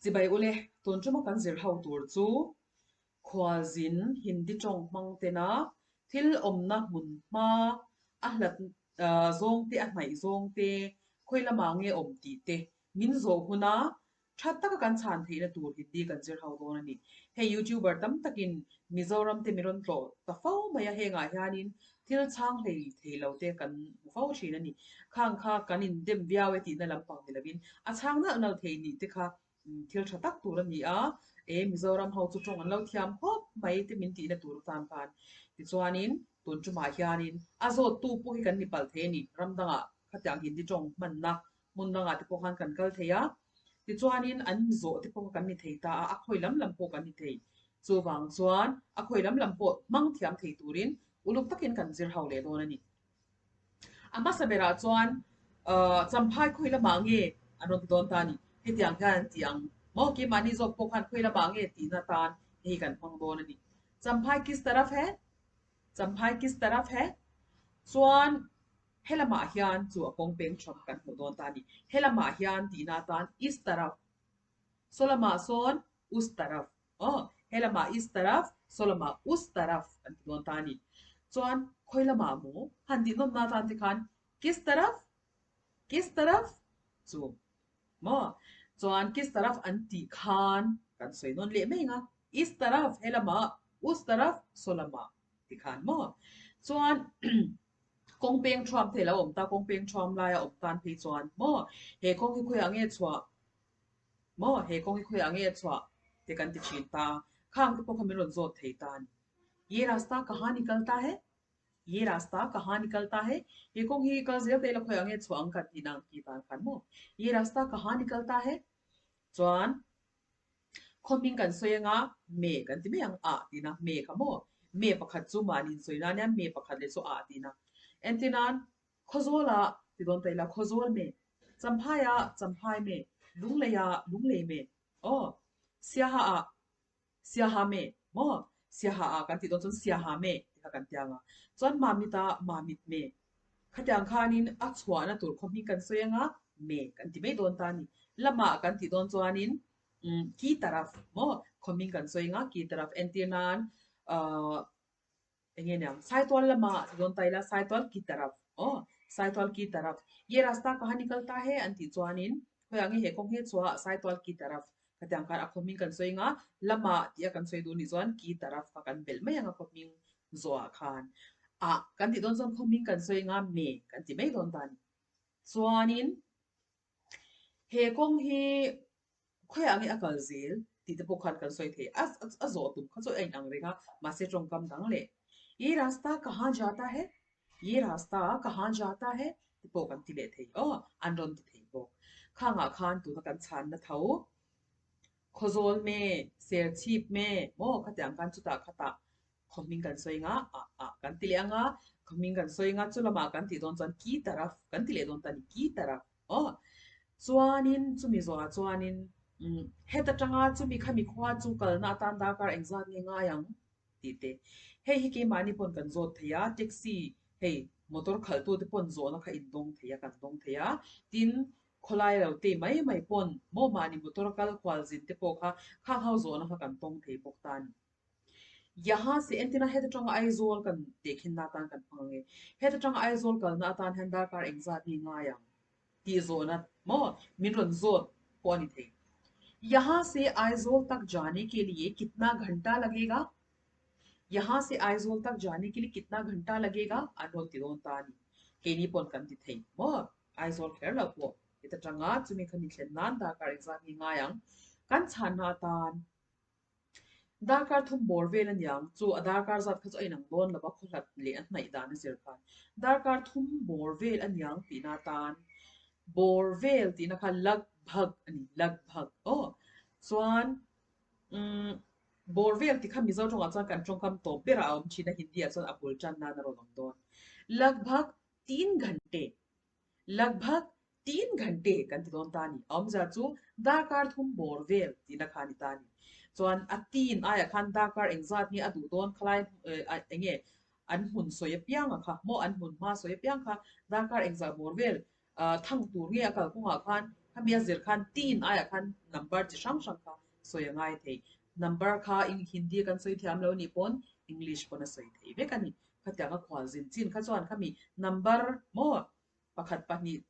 Chibai ule, tun tuma kan zir ho tur chu khualzin Hindi tawng hmang tena thil awmna hmun hma a hlat zawng te a hnaih zawng te khawi lamah nge awm tih te min zawh huna Tha taka kan chhan theihna tur Hindi kan zir ho dawn a ni. Hei YouTuber tam takin Mizoram te mi rawn tlawh ta fo mai a, hengah hianin thil chhang hlei thei lo te kan hmu fo thin a ni. Khang kha kan indem viau e tihna lampang ni lovin a chhang nalh nalh thei nih te kha thil tha tak tur a ni a, e Mizoram ho chu tawng an lo thiam khawp mai te min tihna tur atan khan. Tichuanin tun tumah hianin a zawttu pawh hi kan ni palh thei a ni, ram dangah khatiang Hindi tawng hmanna Hmun dangah te pawh khan kan kal thei a, tichuanin an zawh te pawh kan ni thei ta a, a khawi lam lam pawh kan ni thei. Chuvang chuan a khawi lam lam pawh hmang thiam thei turin uluk takin kan zir ho leh dawn a ni. A hmasa berah chuan Champhai khawi lamah nge an rawn ti dawn ta a ni. Hetiang hian an ti ang maw? Keimahni zawk pawh khan khawi lamah nge tihna tan hei hi kan hmang dawn a ni. Champhai kis taraf he? Champhai kis taraf he? Chuan He lamah hian chu a kawng peng ṭham kan hmuh dawn ta a ni. He lamah hian tihna atan is taraf, saw lamah sawn us taraf, aw, he lamah is taraf, saw lamah us taraf kan ti dawn ta a ni. Chuan khawi lamah maw han tih nawmna atan te khan kis taraf, kis taraf chu maw? Chuan kis taraf an tih khan kan sawi nawn leh mai ang a, is taraf he lamah, us taraf saw lamah ti khan maw? Chuan Kawng peng thuam thei lo awm ta, kawng peng thuam laia awm tan phei chuan maw he kawng hi khawiah nge chhuah maw he kawng hi khawiah nge chhuah te kan ti thin ta, khang te pawh kha min rawn zawt thei ta a ni. Ye rasta kaha nikalta hai? Ye rasta kaha nikalta hai? He kawng hi kal zel te ila khawiah nge chhuah ang kan tih nang tih dan khan maw ye rasta kaha nikalta hai? Chuan Khaw hming kan sawi anga me kan ti mai ang ah tihna me kha maw me pakhat chu mahni insawi nan hian me pakhat leh chu ah tihna entir nan Khawzawl ah ti dawn ta ila Khawzawl me Champhai ah Champhai me Lunglei ah Lunglei me aw Siaha ah Siaha me maw Siaha ah kan tih dawn chuan Siaha me ti kha kan ti ang a chuan Mamit ah Mamit me Khatiang khanin a chhuahna tur khaw hming kan sawi anga me kan ti mai dawn ta a ni. Lamah kan tih dawn chuanin ki taraf maw khaw hming kan sawi anga ki taraf entir nan ahh eng nge niang Saitual lamah ti dawn ta ila Saitual ki taraf aw Saitual ki taraf ye rasta kaha nikalta he an tih chuanin khawiah nge he kawng hi chhuah Saitual ki taraf khatiang khan a khaw hming kan sawi anga lamah tih a kan sawi duh nih chuan ki taraf kha kan belh mai ang a khaw hming Zawhah khan ah kan tih dawn chuan khaw hming kan sawi anga me kan ti mai dawn ta a ni. Chuanin he kawng hi khawiah nge a kal zel tih te pawh khan kan sawi thei a, a zawh tum kha chu a inang reng a, mahse tawngkam dang leh Ye rasta kahan jata hai? Ye rasta kahan jata hai? te pawh kan ti leh thei aw, an rawn ti thei bawk. Khangah khan tuna kan chhanna tho Khawzawl me, Serchhip me maw khatiang khan chutah khatah Khaw hming kan sawi anga ah ah kan ti leh anga, khaw hming kan sawi anga chu lamah kan tih dawn chuan ki taraf kan ti leh dawn ta a ni, ki taraf aw. Chuanin chumi zawhah chuanin umm heta tanga chumi khami khua chu kalna atan darkar engzat nge ngai ang tih te. Hei hi keimahni pawn kan zawt thei a, taxi hei motor khalhtute pawn zawhna kha indawng thei a, kan dawng thei a, tin khawlai lo tei mai mai pawn maw mahni motor kal kual zin te pawh kha khang ho zawhna kha kan tawng thei bawk ta a ni. Yaha se entina heta tanga Aizawl kan tehkhinna atan kan hmang ange. Heta tanga Aizawl kalna atan hian darkar engzat nge ngai ang tih zawhna maw min rawn zawt pawh a ni thei. Yaha se Aizawl tak jane ke liye kitna ghanta lagega? Yaha se Aizawl tak jane ke liye kitna ghanta lagega? An rawn ti dawn ta a ni. Keini pawn kan ti thei maw? Aizawl kher lo pawh heta tanga chumi kha ni thlen nan darkar engzat nge ngai ang? Kan chhanna atan Darkar thum bawr vel a niang chu a darkar zat kha chu a inang dawn lo va, khawhlat leh a hnaih dan a zir khan darkar thum bawr vel a niang tihna atan bawr vel tihna kha lagbhag a ni, lagbhag aw. Chuan umm bawr vel tih kha Mizo tawngah chuan kan tawngkam tawp berah a awm thin a, Hindi ah chuan a bul tan nan a rawn awm dawn. Lagbhag teen ghante Lagbhag teen ghante kan ti dawn ta a ni. A awmzia chu darkar thum bawr vel tihna kha a ni ta a ni. Chuan a teen aiah khan darkar engzat nge a duh dawn khalai eng nge an hmun sawi apiang a kha maw an hmun hma sawi apiang kha darkar engzah bawr vel thang tur nge a kalkawngah khan. Khami a zir khan teen aiah khan number chi hrang hrang kha sawi a ngai thei. Number kha Hindi kan sawi thiam lo nih pawn English pawn a sawi thei vek a ni. Khatiang a khualzin chin kha chuan khami number maw pakhat pahnih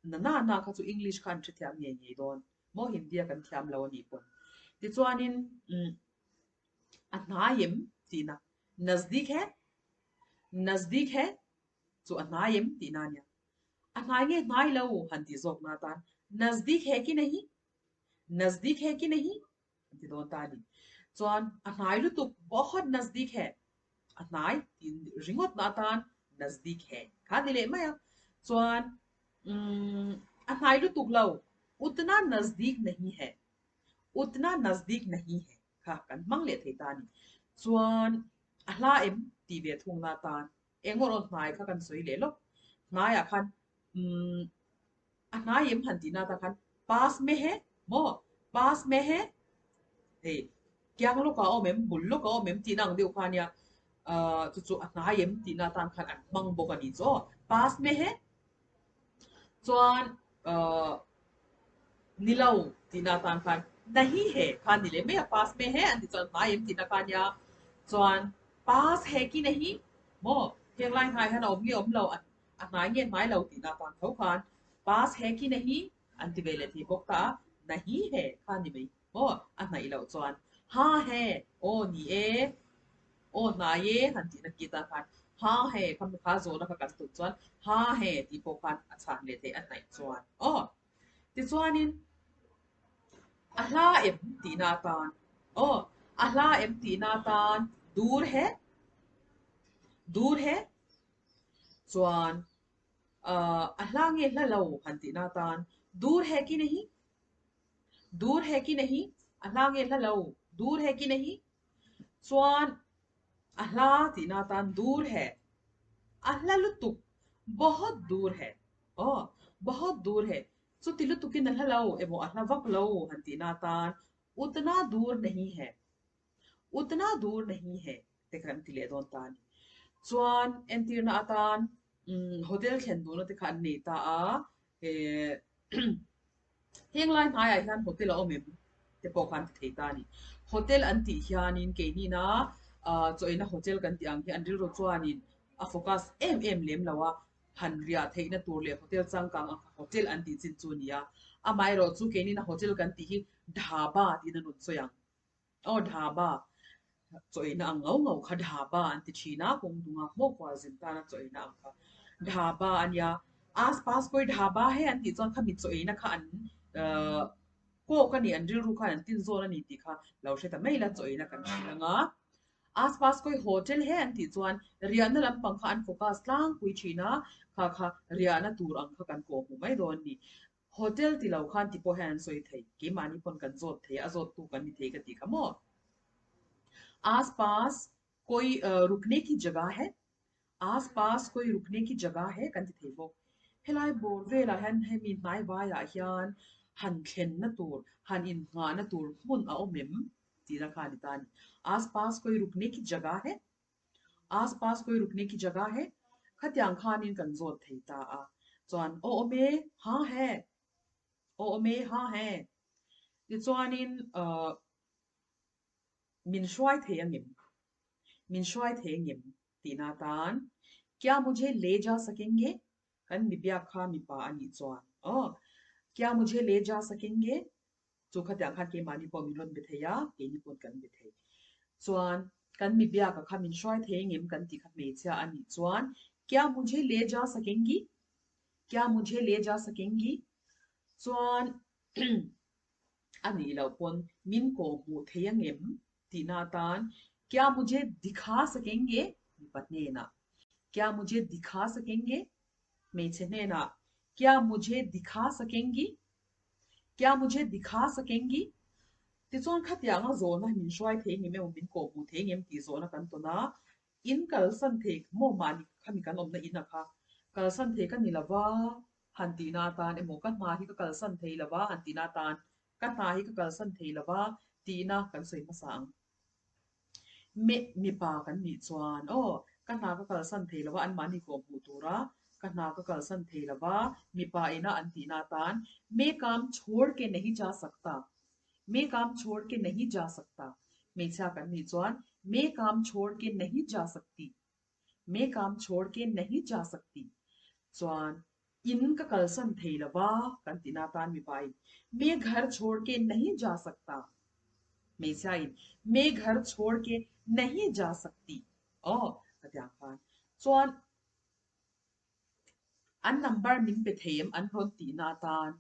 na na na kha chu English kha an hrethiam ngei ngei dawn maw Hindi a kan thiam lo a nih pawn. Tichuanin umm a hnai em tihna nazdik he nazdik he chu a hnai em tihna a nia. A hnai nge hnai lo han tih zawk na atan nazdik he ki nahi nazdik he ki nahi an ti dawn ta a ni. Chuan a hnai lutuk bahut nazdik he a hnai tih ringawt na atan nazdik he kha a ni leh mai a. Chuan umm a hnai lutuk lo utna nazdik nahi he utna nazdik nahi he kha kan hmang leh thei ta a ni. Chuan a hla em tih ve thung na atan Eng erawh hnai kha kan sawi leh lawk. Hnaiah khan umm a hnai em han tihna atang khan pass me he maw pass me he hei kiang lawkah a awm em bul lawkah a awm em tihna ang deuh kha ania ahh chu chu a hnai em tihna atang khan an hmang bawk a ni chu aw pass me he Chuan ahh ni lo tihna atan khan nahi he kha ni leh mai a pass me he an ti chuan hnai em tihna kha ania chuan pass he ki nahi maw heng lai hnai hian a awm nge awm lo a hnai nge hnai lo tihna atan tho khan pass he ki nahi an ti ve leh thei bawk ta a nahi he kha ni mai maw a hnaih loh chuan ha he aw ni e Aw hnai e han tihna ki tan khan ha he kha kha zawhna kha kan tum chuan ha he tih pawh khan a chhan leh theih a hnaih chuan aw. Tichuanin a hla em tihna atan aw a hla em tihna atan dur he dur he chuan ah a hla nge hla lo han tihna atan dur he ki nahi dur he ki nahi a hla nge hla lo dur he ki nahi Chuan a hla tihna atan dur he, a hla lutuk, bahut dur he, aw bahut dur he, chuti lutukin a hla lo emaw a hla vak lo han tihna atan utna dur nahi he, utna dur nahi he te kha kan ti leh dawn ta a ni. Chuan entirna atan hotel thlen duhna te kha an nei ta a, eh Heng lai hnaiah hian hotel a awm em te pawh khan ti thei ta a ni. Hotel an tih hianin keinina ah chawina hotel kan tih ang hi an rilru chuanin a focus em em lem lo a, han riah theihna tur leh hotel changkang ang kha hotel an tih chin chu a ni a. Amaherawhchu chu keinina hotel kan tih hi dhaba tiin an rawn sawi ang. Aw dhaba, chawina ang ngau ngau kha dhaba an ti thin a, kawng dunga hmawk hual zin tana chawina ang kha dhaba a nia. Aas paas kawi dhaba he an tih chuan khami chawina kha an ahh kawk a ni, an rilru khan an tin zawn a ni tih kha lo hre ta mai la, chawina kan hrilh ang a. Aas paas kawi hotel he an tih chuan riahna lampang kha an focus tlangpui thin a, kha kha riahna tur ang kha kan kawhhmuh mai dawn a ni. Hotel ti lo khan ti pawh hian an sawi thei, keimahni pawn kan zawt thei a, a zawttu kan ni thei ka tih kha maw? Aas paas koi rukne ki jagah hai, aas paas koi rukne ki jagah hai kan ti thei bawk. Helai bawr velah hian hemi hnai vaiah hian han thlenna tur, han innghahna tur hmun a awm em tihna kha a ni ta a ni. Aas paas koi rukne ki jagah hai. Aas paas koi rukne ki jagah hai? Khatiang khanin kan zawt thei ta a. Chuan, Aw awm e, ha he. Aw awm e, ha he. Tichuanin, uh, min hruai thei angem? Min hruai thei angem? Tihna atan, Kya mujhe le ja sakenge? Kan mi biak kha mipa a nih chuan, Aw, kya mujhe le ja sakenge? Chu khatiang khan keimahni pawh min rawn be thei a, keini pawn kan be thei. Chuan kan mi biaka kha min hruai thei engem kan tih kha hmeichhia a nih chuan Kya mujhe le ja sakengi? Kya mujhe le ja sakengi? Chuan a nih loh pawn min kawh hmuh thei angem tihna atan Kya mujhe dikha sakenge? Mipa hnenah Kya mujhe dikha sakenge? Hmeichhe hnenah Kya mujhe dikha sakengi? Kya mujhe dikha sakengi? Tichuan khatianga zawhna hi min hruai thei ngem emaw min kawhhmuh thei ngem tih zawhna kan tawn a, in kalsan thei maw mahni khami kan awmna in a kha kalsan thei ka ni lova han tihna atan emaw ka hna hi ka kalsan thei lova han tihna atan ka hna hi ka kalsan thei lova tihna kan sawi hmasa ang. Me mipa kan nih chuan aw ka hna ka kalsan thei lova anmahni kawhhmuh tura. Ka hna ka kalsan thei lo va, mipa ina an tihna atan Me kaam chhor ke nahi ja sakta, Me kaam chhor ke nahi ja sakta, hmeichhia kan nih chuan Me kaam chhor ke nahi ja sakti, Me kaam chhor ke nahi ja sakti, chuan in ka kalsan thei lo va kan tihna atan mipa in Me ghar chhor ke nahi ja sakta, hmeichhia in Me ghar chhor ke nahi ja sakti, aw ka ti ang khan chuan An number min pe thei em an rawn tihna atan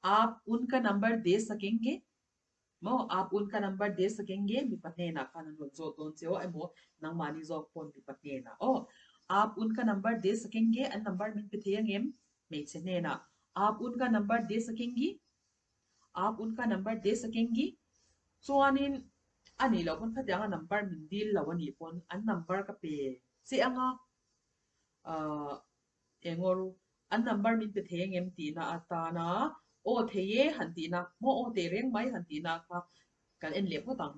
Aap unka number de sakenge? Maw aap unka number de sakenge? Mipa hnenah khan an rawn zawt dawn che aw emaw nangmahni zawk pawn mipa hnenah aw Aap unka number de sakenge? An number min pe thei angem? Hmeichhe hnenah Aap unka number de sakengi? Aap unka number de sakengi? Chuanin a nih loh pawn khatianga number min dil lo a nih pawn an number ka pe che anga ahh eng aw ru an number min pe thei angem tihna atana aw thei e han tihna maw aw teh reng mai han tihna kha kan en leh phawt ang.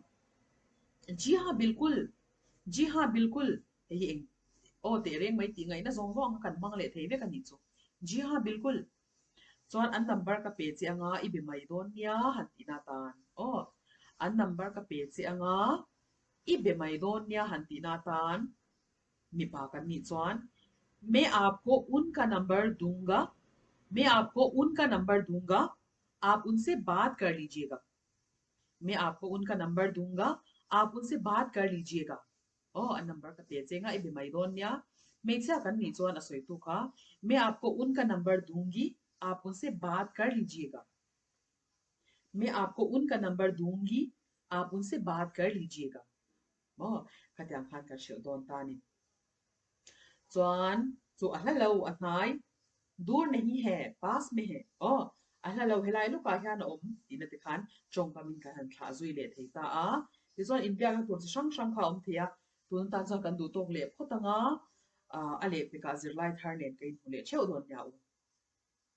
Ji ha bilkul ji ha bilkul hei hi eng aw teh reng mai tih ngaihna zawng zawng kha kan hmang leh thei vek a nih chu. Ji ha bilkul Chuan an number ka pe che anga i be mai dawn nia han tihna atan aw. An number ka pe che anga i be mai dawn nia han tihna atan mipa kan nih chuan Me aapko unka number dunga, Me aapko unka number dunga, aap unse baat kar lijiyega. Me aapko unka number dunga, aap unse baat kar lijiyega. Aw, a number ka pe che nga i be mai dawn nia. Hmeichhia kan nih chuan a sawi tuk a, Me aapko unka number dungi, aap unse baat kar lijiyega. Me aapko unka number dungi, aap unse baat kar lijiyega. Maw, khatiang khan kan hrilh dawn ta a ni. Chuan, chu a hla lo, a hnai, dur nahi he, paas me he, aw, a hla lo helai lawkah hian a awm tihna te khan tawngkamin kan han thlah zui leh thei ta a. Tichuan, inbiakna tur chi hrang hrang kha a awm thei a, tun atan chuan kan duh tawk leh phawt ang a, a lehpekah zirlai thar nen ka inhmu leh theuh dawn nia u.